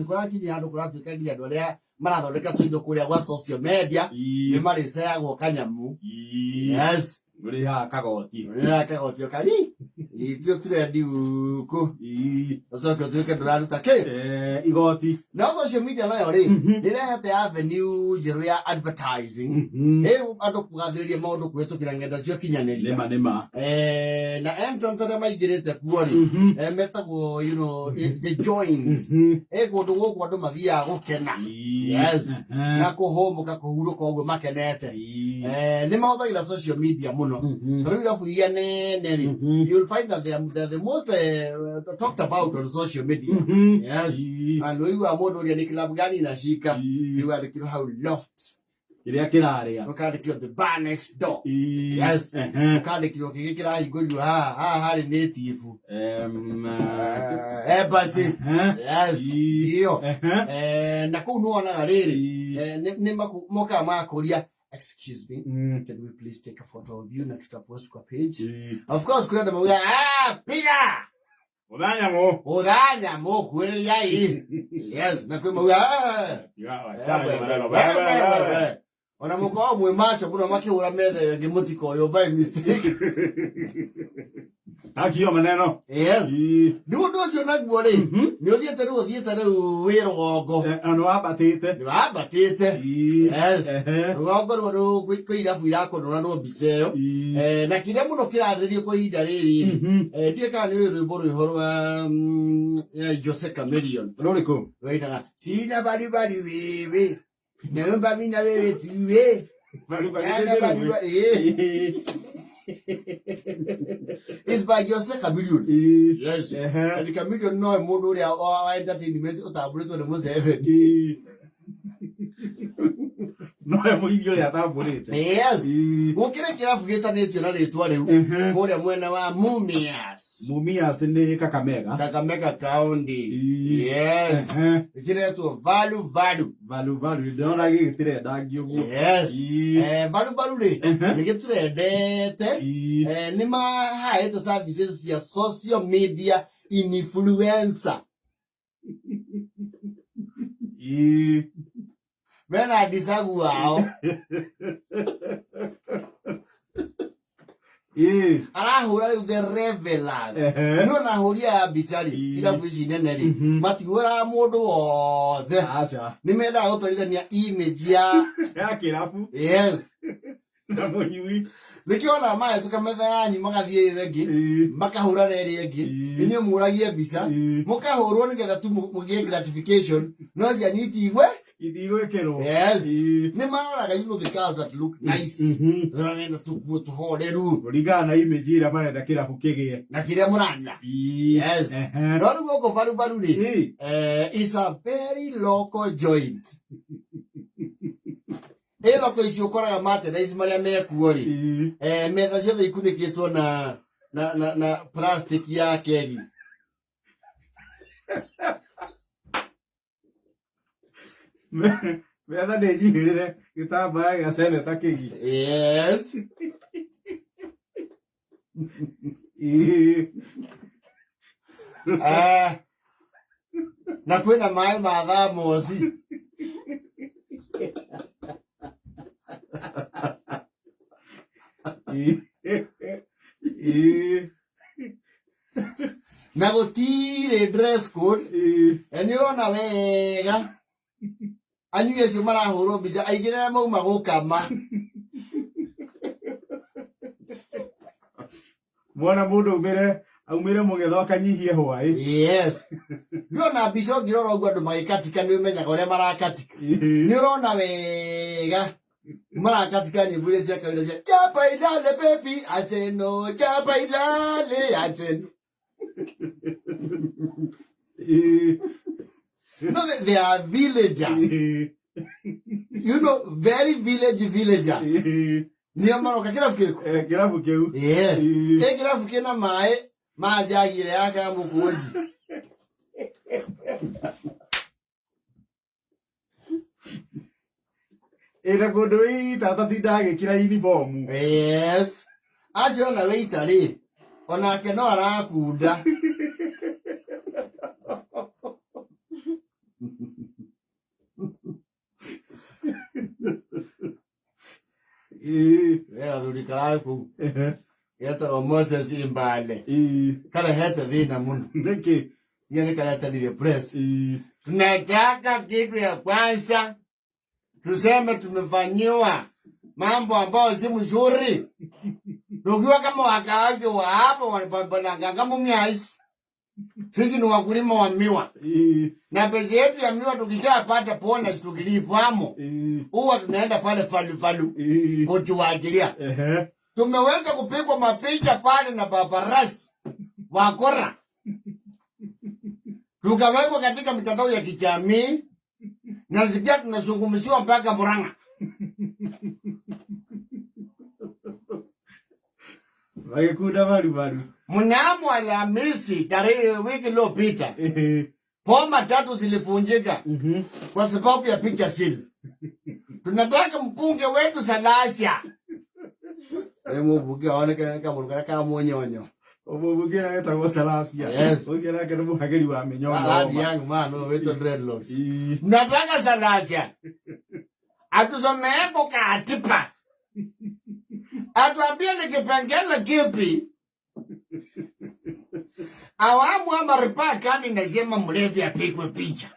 Kũrakinyia handũ kũratuĩka nginya andũ arĩa marathondeka tũindo kũrĩa gwa social media nĩ marĩceagwo kanyamu. Yes. Ũrĩhaga kagoti. Ũrĩhaga kagoti ũkari ithuĩ turendi gũkũ ũcoke ũtuĩke ndũraruta kĩ. Eh, igoti. No social media nayo rĩ, nĩrehete avenue njerũ ya advertising, rĩu andũ kũgathĩrĩria maũndũ kũhĩtũkĩra ng'enda cia ũkinyanĩria. Nĩma nĩma. Eh, na entrance arĩa maingĩrĩte kuo rĩ, metagwo the joins. Kũndũ gũkũ andũ mathiaga gũkena, yes, na kũhũmũka, kũhurũka ũguo makenete. Nĩ mahũthagĩra social media mũno. Ta rĩu irabu iria nene rĩ, you'll find that they are the most talked about on social media. Yes. Na nĩ ũiguaga mũndũ ũrĩa nĩ club gani inashika, rĩu andĩkirwo hau Loft. Kĩrĩa kĩrarĩa. Ũkandĩkirwo The Bar Next Door. Yes. Ũkandĩkirwo kĩngĩ kĩrahingũrirwo haha haha harĩ native embassy. Yes, iyo. Na kũu nĩwonaga rĩrĩ, nĩ mokaga magakũria, "Excuse me, can we please take a photo of you na tutapost kwa page?" Of course kũrĩ andũ maugaga, "Ah, piga Ũtha nyamũ. Ũtha nyamũ, kuĩrĩriai." Yes, na kwĩ mauga, "Ah, we, we, we." Ona mũkorwo mwĩ macho mũno makĩhũra metha ĩyo ĩngĩ mũtikoywo by mistake. Takio maneno. Yes. Nĩ ũndũ ũcio naguo rĩ, nĩ ũthiĩte rĩu, ũthiĩte rĩu wĩ rũgongo. Na nĩ wambatĩte. Nĩ wambatĩte. Yes. Rũgongo rũo rũu kwĩ irabu irakũnũranwo mbica ĩyo. Na kĩrĩa mũno kĩrarĩrĩrio kwa ihinda rĩrĩ rĩ, ndiũĩ kana nĩ ũĩ rwĩmbo rwĩho rwa Jose Chameleone. Rũrĩkũ? Rwainaga sina baribari wewe naomba mina wewe tuwe. Jana baribari, eh. It's by Jose Chameleone. Yes. And Chameleone no mũndũ ũrĩa wa entertainment ũtambũrĩtwo nĩ Museveni. Nowe mũini ũrĩa atambũrĩte. Yes. Gũkĩrĩ kĩrabu gĩtanĩtio na rĩtwa rĩu kũrĩa mwena wa Mumias. Mumias nĩ Kakamega. Kakamega County. Yes. Kĩretwo Valu Valu. Valu Valu ndĩrona gĩgĩtirendangio ũguo. Yes. Valu Valu rĩ, nĩ gĩturendete. Nĩ mahaĩte services cia social media influencer. Mena ndicagu wao. Arahũra rĩu the revelers. Nĩ ona ahũri aya a mbica rĩ, irabu ici nene rĩ, matihũraga mũndũ wothe. Aca. Nĩ mendaga gũtwarithania image ya ya kĩrabu. Yes. Na mũnyui. Nĩkĩo ona mahĩtũka metha yanyu magathiĩ ĩyo ĩngĩ, makahũra na ĩrĩa ĩngĩ, inyuĩ mũragie mbica, mũkahũrwo nĩgetha tu mũgĩe gratification, no cianyu itigwe itigwĩkĩrwo. Yes. Nĩ maroraga, the cars that look nice. Marenda tũkuo tũhoreru. Kũringana na image ĩrĩa marenda kĩrabu kĩgĩe. Na kĩrĩa mũranyua. Yes. No rĩu gũkũ barubaru rĩ, is a very local joint. Ĩ loko ici ũkoraga merchandise marĩa mekuo rĩ, metha ciothe ikunĩkĩtwo na plastic ya kegi. Metha nĩ njihĩrĩre gĩtambaya gĩa seneta kĩgi. Yes. Na kwĩna maĩ ma thamosi. Na gũtirĩ dress code. Nĩ ũrona wega anyui acio marahũrwo mbica aingĩ nĩ arĩa mauma gũkama. Mwana mũndũ aumĩre mũgetho akanyihie hwaĩ. Yes, ndĩrona mbica ũngĩrora ũguo andũ magĩkatika nĩ ũmenyaga ũrĩa marakatika. Nĩ ũrona wega marakatika nyĩmbo iria cia kawaida cia chapa ilale baby acheno, chapa ilale acheno. No, they are villagers. Very village villagers. Nĩo maroka kĩrabu kĩrĩkũ? Eh, kĩrabu kĩu. Yes. Ĩ kĩrabu kĩna maĩ ma njagi ĩrĩa ya Kamũkũnji. Ĩna kũndũ ĩita atatindaga agĩkĩra uniform. Yes. Acio ona wĩita rĩ, onake no arakunda. Gathuri kararĩ kũu getagwo Moses Imbale, karehete thĩna mũno. Nĩkĩ? Iria nĩ karetanire press. Tunataka kitu ya kwanza tuseme tumefanyiwa mambo ambayo si mzuri. Tukiwa kama wakaaji wa hapo wananganga Mumias, sisi ni wakulima wa miwa na pesa yetu ya miwa tukishapata bonus tukilipwamo huwa tunaenda pale falufalu kujiwajilia. Tumeweza kupigwa mapicha pale na paparazzi wakora, tukawekwa katika mitandao ya kijamii, nasikia tunazungumziwa mpaka Murang'a. Magĩkunda marumaru. Mnamo Alhamisi tarehe wiki iliyopita, poma tatu zilivunjika kwa sababu ya picha sili. Tunataka mbunge wetu Salasya mbunge aoneke kamũndũ karĩa ka mũnyonyo. Mũmbunge etagwo Salasya. Yes. Ũcio nake nĩ mũhagĩri wa mĩnyonyo. Hadi young man witwo dreadlocks. Nataka Salasya atusomeeko katiba, atuambie ni kipengele kipi awamu ama ripaa kani nasema mlevi apigwe picha.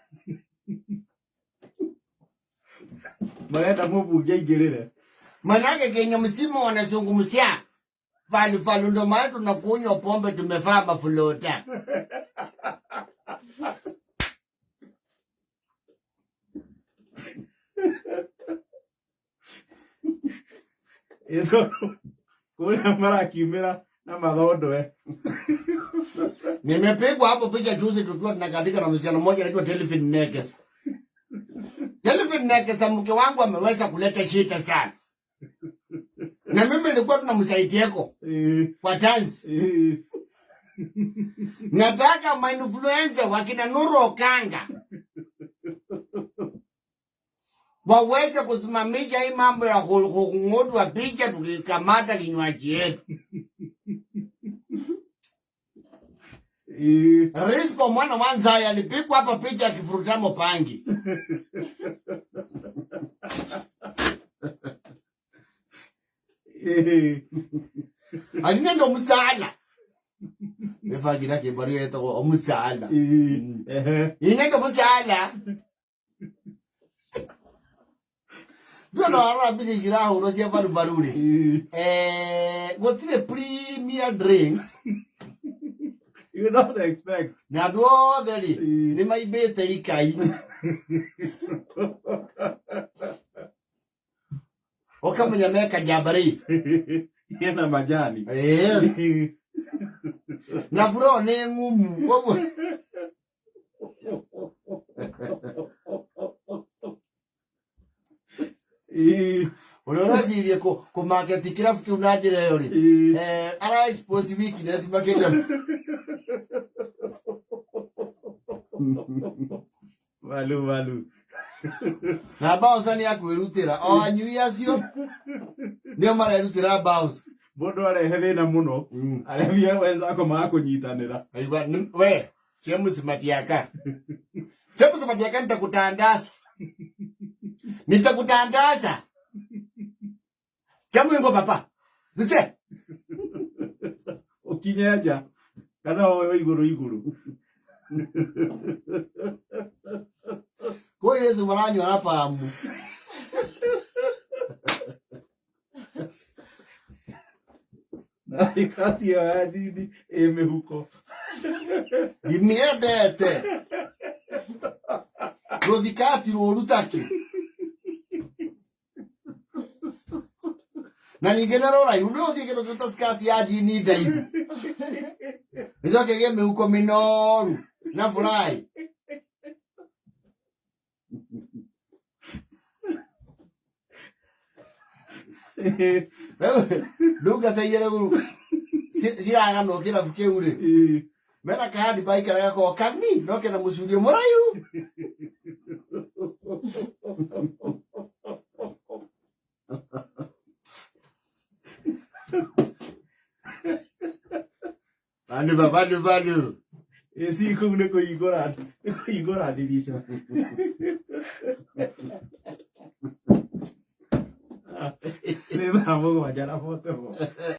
Marenda mũmbunge aingĩrĩre. Manake Kenya mzima wanazungumzia falufalu, ndo maana tunakunywa pombe tumevaa mafulota. Ĩ tondũ kũrĩa marakiumĩra na mathondwe. Nimepigwa hapo picha juzi tukiwa tunakatika na msichana mmoja anaitwa Delphine Nekesa. Delphine Nekesa, mke wangu ameweza kuleta shida sana. Na mimi nilikuwa tunamsaidieko kwa dance. Nataka mainfluencer wakina Nuru Okanga waweze kusimamisha hii mambo ya kung'utwa picha tukikamata kinywaji yetu. Rispo mwana wa Nzaya alipigwa hapa picha akifurutamo pangi. Alinendo musala. Befagira ke bari etagwo omusala. Inendo musala. Tuona warora mbica ici irahũrwo cia barubaru rĩ, gũtirĩ premier drinks. You don't expect. Na andũ othe rĩ nĩ maimbĩte ikai. Ũkamenya meka njamba rĩ. Ĩna majani. Yes. Na buro nĩ ng'umu koguo ũrĩa ũrecirie kũmarket kĩrabu kĩu na njĩra ĩyo rĩ, ara expose weakness makĩria. Malu malu. Na bouncer nĩ akwĩrutĩra o anyui acio nĩo marerutĩra bounce. Mũndũ arehe thĩna mũno. Arĩa wenzako magakũnyitanĩra. Aigua we James Matiaka. James Matiaka, nitakutandaza. Nitakutandaza. Jamu ingo papa. Nise. Ũkinye nja kana woywo igũrũ igũrũ. Kwa ile zumaranywa hapa amu. Na ikati ĩyo ya jini ĩ mĩhuko. Ndimiendete. Rũthikati rũru takĩ. Na ningĩ nĩ rũraihu nĩ ũthiĩ kĩndũ kĩu ta skati ya jini ndaihu. Ĩcoke ĩgĩe mĩhuko mĩnoru na fly. Rĩu ndungata igĩrĩ guru ciraganwo kĩrabu kĩu rĩ, mena kahandi baikaraga ko kani no kena mũcurio mũraihu. Bandu ba bandu bandu. AC kũu nĩ kũhingũra nĩ kũhingũra ndirica. Nĩ thaa 7:44.